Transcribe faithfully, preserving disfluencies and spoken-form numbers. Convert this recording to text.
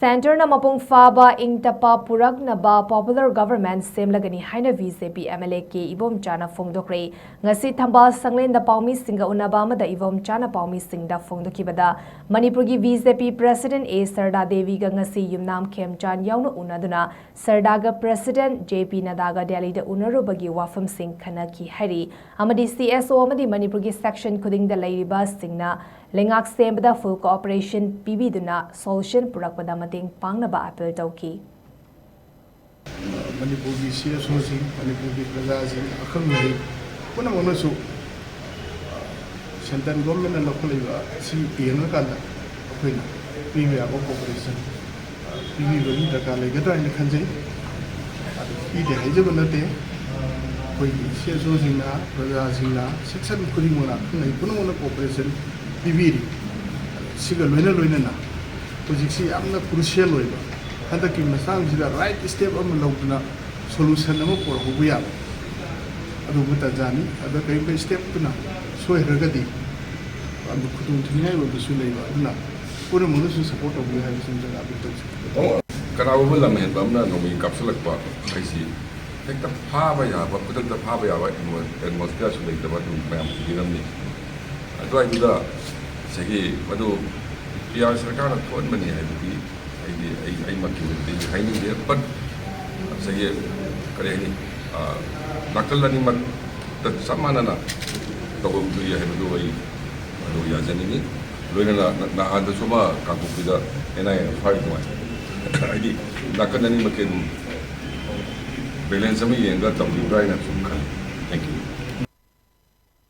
ꯁꯦꯟꯇꯔꯅ ꯃꯄꯨꯡ ꯐꯥꯕ ꯏꯪ ꯇꯞꯄ ꯄꯨꯔꯛꯅꯕ popular government ꯁꯦꯝꯂꯒꯅꯤ ꯍꯥꯏꯅ BJP MLA ꯀꯦ ꯏꯕꯣꯝꯆꯥꯅ ꯐꯣꯡꯗꯣꯛꯈ꯭ꯔꯦ꯫ ꯉꯁꯤ ꯊꯝꯕꯥꯜ ꯁꯪꯂꯦꯟꯗ ꯄꯥꯎꯃꯤꯁꯤꯡꯒ ꯎꯅꯕ ꯑꯃꯗ ꯏꯕꯣꯝꯆꯥꯅ ꯄꯥꯎꯃꯤꯁꯤꯡꯗ ꯐꯣꯡꯗꯣꯛꯈꯤꯕꯗ, ꯃꯅꯤꯄꯨꯔꯒꯤ BJP president ꯑꯦ ꯁꯔꯗꯥ ꯗꯦꯕꯤꯒ ꯉꯁꯤ ꯌꯨꯝꯅꯥꯝ ꯈꯦꯝꯆꯥꯟ ꯌꯥꯎꯅ ꯎꯅꯗꯨꯅ ꯁꯔꯗꯥꯒ president ꯖꯦ ꯄꯤ ꯅꯗꯥꯒ ꯗꯦꯜꯂꯤꯗ ꯎꯅꯔꯨꯕꯒꯤ ꯋꯥꯐꯝꯁꯤꯡ ꯈꯟꯅꯈꯤ ꯍꯥꯏꯔꯤ꯫ ꯑꯃꯗꯤ CSO ꯑꯃꯗꯤ ꯃꯅꯤꯄꯨꯔꯒꯤ section ꯈꯨꯗꯤꯡꯗ ꯂꯩꯔꯤꯕꯁꯤꯡꯅ ꯂꯩꯉꯥꯛ ꯁꯦꯝꯕꯗ full cooperation ꯄꯤꯕꯤꯗꯨꯅ solution ꯄꯨꯔꯛꯄꯗ ꯃꯇꯦꯡ ꯄꯥꯡꯅꯕ appeal ꯇꯧꯈꯤ꯫ ꯃꯅꯤꯄꯨꯔꯒꯤ CSOꯁꯤꯡ, ꯃꯅꯤꯄꯨꯔꯒꯤ ꯄ꯭ꯔꯖꯥꯁꯤꯡ, ꯑꯈꯪ ꯑꯍꯩ ꯄꯨꯝꯅꯃꯛꯅꯁꯨ central governmentꯅ ꯂꯧꯈꯠꯂꯛꯏꯕ ꯑꯁꯤ ꯌꯦꯡꯉꯀꯥꯟꯗ ꯑꯩꯈꯣꯏꯅ ꯄꯤꯕ ꯌꯥꯕ cooperation ꯄꯤꯕꯤꯕꯒꯤ ꯗꯔꯀꯥꯔ ꯂꯩꯒꯗ꯭ꯔꯥ ꯍꯥꯏꯅ ꯈꯟꯖꯩ꯫ ꯑꯗꯨ ꯄꯤꯗꯦ ꯍꯥꯏꯖꯕ ꯅꯠꯇꯦ꯫ ꯑꯩꯈꯣꯏꯒꯤ CSOꯁꯤꯡꯅ, ꯄ꯭ꯔꯖꯥꯁꯤꯡꯅ, section ꯈꯨꯗꯤꯡꯃꯛꯅ, ꯑꯈꯪ ꯑꯍꯩ ꯄꯨꯝꯅꯃꯛꯅ cooperation ꯄꯤꯕꯤꯔꯤ꯫ ꯁꯤꯒ ꯂꯣꯏꯅ ꯂꯣꯏꯅꯅ ꯍꯧꯖꯤꯛꯁꯤ ꯌꯥꯝꯅ crucial ꯑꯣꯏꯕ, ꯍꯟꯗꯛꯀꯤ ꯃꯇꯥꯡꯁꯤꯗ right step ꯑꯃ ꯂꯧꯗꯨꯅ solution ꯑꯃ ꯄꯨꯔꯛꯍꯧꯕ ꯌꯥꯕ ꯑꯗꯨꯒꯨꯝꯕ ꯇꯥꯟꯖꯥꯅꯤ꯫ ꯑꯗ ꯀꯔꯤꯒꯨꯝꯕ stepꯇꯨꯅ ꯁꯣꯏꯈ꯭ꯔꯒꯗꯤ ꯌꯥꯝꯅ ꯈꯨꯗꯣꯡ ꯊꯤꯅꯤꯡꯉꯥꯏ ꯑꯣꯏꯕꯁꯨ ꯂꯩꯕ, ꯑꯗꯨꯅ ꯄꯨꯝꯅꯃꯛꯅꯁꯨ support ꯇꯧꯕꯤꯌꯨ ꯍꯥꯏꯕꯁꯤꯃꯇꯪ appeal ꯇꯧꯖꯩ꯫ ꯀꯅꯥꯒꯨꯝꯕ ꯂꯝ ꯍꯦꯟꯕ ꯑꯃꯅ ꯅꯣꯡꯃꯩ ꯀꯥꯞꯁꯤꯜꯂꯛꯄ ꯍꯥꯏꯁꯤ ꯍꯦꯛꯇ ꯐꯥꯕ ꯌꯥꯕ, ꯈꯨꯗꯛꯇ ꯐꯥꯕ ꯌꯥꯕ atmosphereꯁꯨ ꯂꯩꯇꯕ ꯑꯗꯨ ꯃꯌꯥꯝ ꯎꯕꯤꯔꯝꯅꯤ꯫ ꯑꯗꯨꯋꯥꯏꯗꯨꯗ ꯉꯁꯥꯏꯒꯤ ꯃꯗꯨ ꯄꯤ ꯑꯥꯔ ꯁꯔꯀꯥꯔꯅ ꯊꯣꯛꯍꯟꯕꯅꯤ ꯍꯥꯏꯕꯗꯤ ꯑꯩꯗꯤ ꯑꯩ ꯑꯩꯃꯛꯀꯤ ꯑꯣꯏꯅꯗꯤ ꯑꯩꯗꯤ ꯍꯥꯏꯅꯤꯡꯗꯦ꯫ But ꯉꯁꯥꯏꯒꯤ ꯀꯔꯤ ꯍꯥꯏꯅꯤ, ꯅꯥꯀꯜ ꯑꯅꯤꯃꯛꯇ ꯆꯞ ꯃꯥꯟꯅꯅ ꯇꯧꯐꯝ ꯊꯣꯛꯏ ꯍꯥꯏꯕꯗꯨ ꯑꯩ ꯑꯗꯨ ꯌꯥꯖꯅꯤꯡꯉꯤ꯫ ꯂꯣꯏꯅꯅ ꯅꯍꯥꯟꯗꯁꯨ ꯑꯃ ꯀꯥꯡꯄꯣꯛꯄꯤꯗ ꯑꯦꯟ ꯑꯥꯏ ꯑꯦꯅ ꯐꯥꯔꯤ ꯑꯗꯨꯃꯥꯏꯅ ꯍꯥꯏꯗꯤ ꯅꯥꯀꯜ ꯑꯅꯤꯃꯛꯀꯤ ꯑꯗꯨꯝ balance ꯑꯃ ꯌꯦꯡꯉꯒ ꯇꯧꯕꯤꯕ꯭ꯔꯥ ꯍꯥꯏꯅ ꯁꯨꯝ